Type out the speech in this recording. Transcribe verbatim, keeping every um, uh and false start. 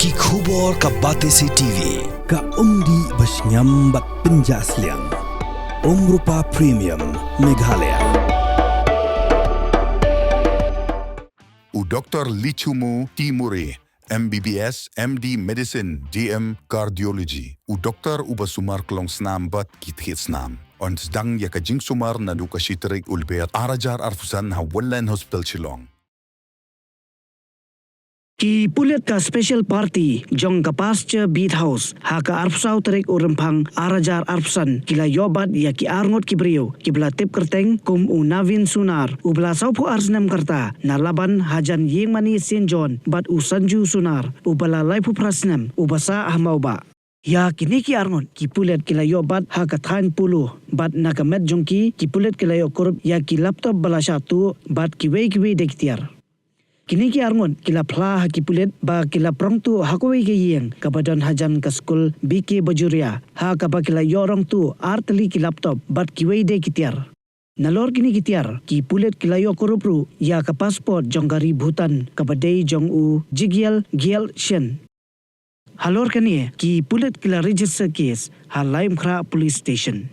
Ki khubor ka Batesi T V, ka umdih ba shngiam bad pynjah sliang. Umrupa Premium, Meghalaya. U Doktor Lichumu Timuri, M B B S, M D Medicine, D M Cardiology. U doktor uba sumar klong snam bad ki thied snam. Un sdang ïa ka jingsumar naduh ka shi tarik u Lber ar hajar arphew san ha Wonline Hospital Shillong. Ki pulit ka Special Party jong ka Pasture Beat House ha ka arphew saw tarik u Rymphang ar hajar arphew san ki la ïoh bat ïa ki arngut ki briew kiba la tip kyrteng kum u Navin Sunar, uba la sawphew ar snem ka rta, na Laban hajan Ïingmane Saint John, bad u Sanju Sunar, uba la laiphew phra snem, uba sah ha Mawbah. Ïa kine ki arngut ki pulit ki la ïoh bat ha ka thaiñ Polo, bad na ka met jong ki, ki pulit ki la ïoh kurup ïa ki laptop ba la shah tuh bad kiwei kiwei de ki tiar. Kine ki arngut ki la phla ha ki pulit ba ki la prong tuh ha kawei ka ïing kaba don hajan ka skul B K Bajoria, ha kaba ki la ïoh rong tuh ar tylli ki laptop bad kiwei de ki tiar. Nalor kine ki tiar, ki pulit ki la ïoh kurup ruh ïa ka passport jong ka ri Bhutan kaba dei jong u Jigyal Gyal Shin. Halor kane, ki pulit ki la register case ha Laitumkhrah Police Station.